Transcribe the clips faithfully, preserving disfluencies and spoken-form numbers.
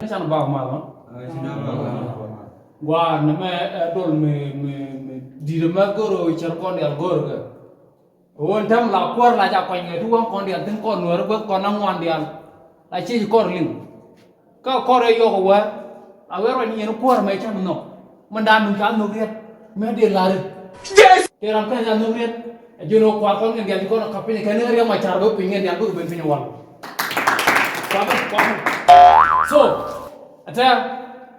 Can bak mal, ɣä? Gua̱a̱r ni mɛ, ɛ, dol mi, mi, mi di̱t mɛ go̱r ɣöö cär kɔn diaal go̱r kɛ. Ɣöö ɛn täämɛ la kuäär la ca kuany kɛ ti waŋ kɔn diaal thi̱n kɔn Nuääri guäth kɔn na ŋuan diaal. La ciec kɔr liŋ. Kä kɔr ɛ yɔk ɛ wäär. La wee ruac ni yɛn kuäär mɛ can nhɔk. Mɛn da̱a̱n nuŋ ca nhök riet. Mɛ dee la̱r i̱. Tëë ram kɛn ca nhök riet. Ɛ ji̱n ɣöö kua̱r kɔn kɛn diaal ti kɔn ɛ ka̱p piny kɛn ni riɛm a car bä piny kɛn diaal bä kɛ ben piny ɛ wal. Kua̱r bä, kua̱r bä. So, ɛ tɛ̈r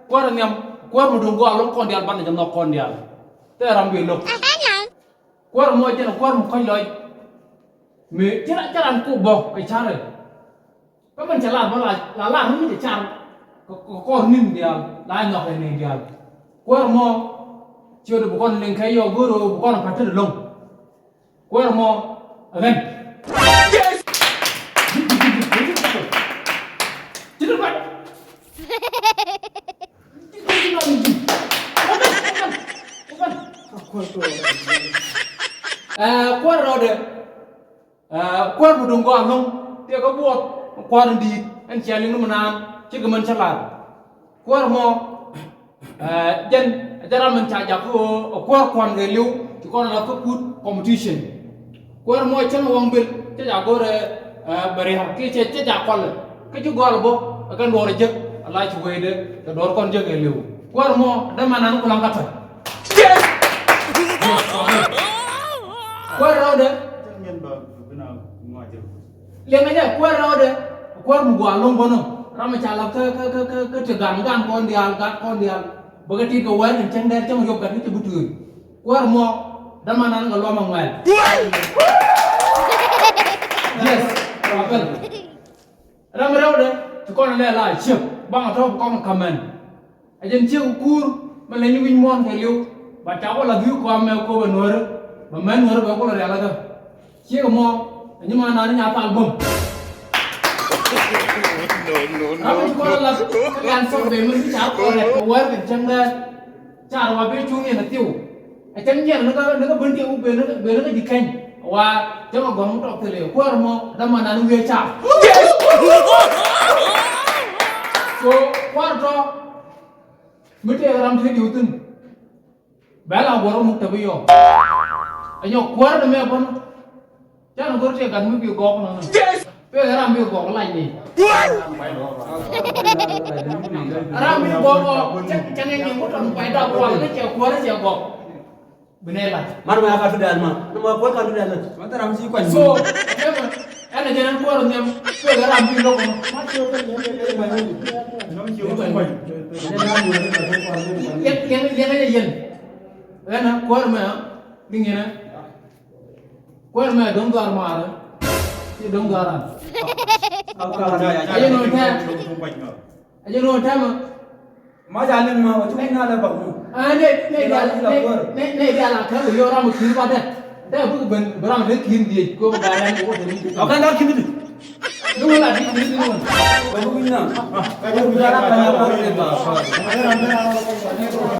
kuäär nhiam, kuäär mi duŋ gɔaa lo̱ŋ kɔn diaal banɛ jɛ nhɔk kɔn diaal. Tëë ram bi lo̱k. Kuäär mɔ jɛn ɛ kuäär mi kɔ̱ny lɔc. Mi cä, cä ran kok bä kɛ carɛ. Kä mɛn cɛ lar bä la, la lar mi cɛ car. Kɛ, kɛ kɔr ni̱n diaal, la nhɔk kɛ ni diaal. Kuäär mɔ, ciötdɛ bi kɔn liŋ kɛ yɔ go̱o̱r ɣöö bi kɔn pa̱t tetdɛ lo̱ŋ. Kuäär mɔ, ɛ ɣän. Yes! Ci ti ruac. Ɛ, kuäär rɔɔdɛ. Ɛ, kuäär mi duŋ gɔaa lo̱ŋ, tëëkɛ buɔth, kuäär in di̱i̱t, ɛn cia liŋ ni mi naan, cikɛ mɛn cä lar. Kuäär mɔ, ɛ, jɛn, ɛ jɛn ram min ca jak ɣöö, ɛ kuäär kuan kɛ li̱w, ti kɔn ɛ la kä kut competition. Kuäär mɔ cäŋ waŋ bil, cä ca go̱rɛ, ɛ, bɛ ria̱r, kiɛ cä, cä ca kɔlɛ. Kä ji̱ gɔl bä, ɛ kɛn duɔ̱ɔ̱r ɛ jek, ɛ la ci wecdɛ, kɛ duɔ̱ɔ̱r kɔn jek ɛ li̱w. Kuäär mɔ, dämanan ku laŋ kä tɔ̱. Yes! Kuäär rɔɔdɛ. Liɛŋɛ jɛ, kuäär rɔɔdɛ. Kuäär mi gɔaa lo̱ŋ bä nɔ. Ram mi ca la̱th kä, kä, kä, kä, kä ti gan, gan kɔn diaal, gan kɔn diaal. Bä kɛ tit kɛ wɛɛr in cäŋ dɛr cäŋ yop gat kä ti bi tuööc. Kuäär mɔ, dämanan kɛ luɔm aŋuɛl. Yes, kuäär. Ram rɛwdɛ, ti kɔn lɛ la ciek, baŋ a tɔ̱ bi kɔn ka̱mɛn. A jɛn ciek kuur, mɛ leny wi̱c muɔ̱ɔ̱n kɛ li̱w, ba ca wä la dhi̱i̱ kɔam mɛ kop ɛ Nuääri, ba mɛn Nuääri bɛ kulɛ rial akä. Ciek mɔ, a nyi ma naan nya thal bum. No, no, no. Ram mi ci kɔn la, kɛ gan sɔk bɛ mi ci car kɔn rɛt, kɛ wɛr kɛ cäŋ dɛ. Car wa bi cuŋ yɛn a thiw. Ɛ cäŋ jiɛn ni kä, ni kä ben tiɛw ben, ben ni kä ji̱ keny. Wa cäŋ a gɔ̱ŋ tɔk thilɛ kuäär mɔ dämanan wiee car. So kuäär tɔ mi tëë ram tëë diw thi̱n. Bɛ la guɔ̱r muk te bi yɔk. Ɛ nyɔk kuäär ni mɛ bän. Can go̱r tëë gat mi bi gɔk nɔnɔ. Pek ram bi gɔk lac ni. Ram bi gɔk ɔ, cɛ, cɛ ni ni ŋut ɔn kuay dap wal ni cɛ kuɔr cɛ gɔk. Bi ne lac. Mar ma ya ka tu dal ma. Ni ma kuɔr ka tu dal ma. Ma ta ram si kuany. So, ɛmɛ, ɛn a jɛn ɛn kuɔr nyɛm, pek ram bi lok ɔ. Yɛn, yɛn, yɛn, yɛn. Ɛn a kuɔr mɛ, ni ŋiɛnɛ. Kuäär mɛ do̱ŋ dhɔaar maarä. Ci do̱ŋ dhɔaar an. A jɛ no̱o̱ŋ tɛmɛ. A jɛ no̱o̱ŋ tɛmɛ. Ma ca liŋ ma, wa ci wi̱n na lɛ bak mu. A ne, ne dial, ne, ne dial a kɛ wä yɔ ram ki̱n ba dɛ. Dɛ buk ben, bi ram dɛ ki̱n diɛ, ko ba dɛ ko wä tɛmɛ. Wa kan da ki̱n di. Ni wä la di ki̱n di ni wä. Wa ci wi̱n na. Ka jɛ wi̱n na lɛ bak mu.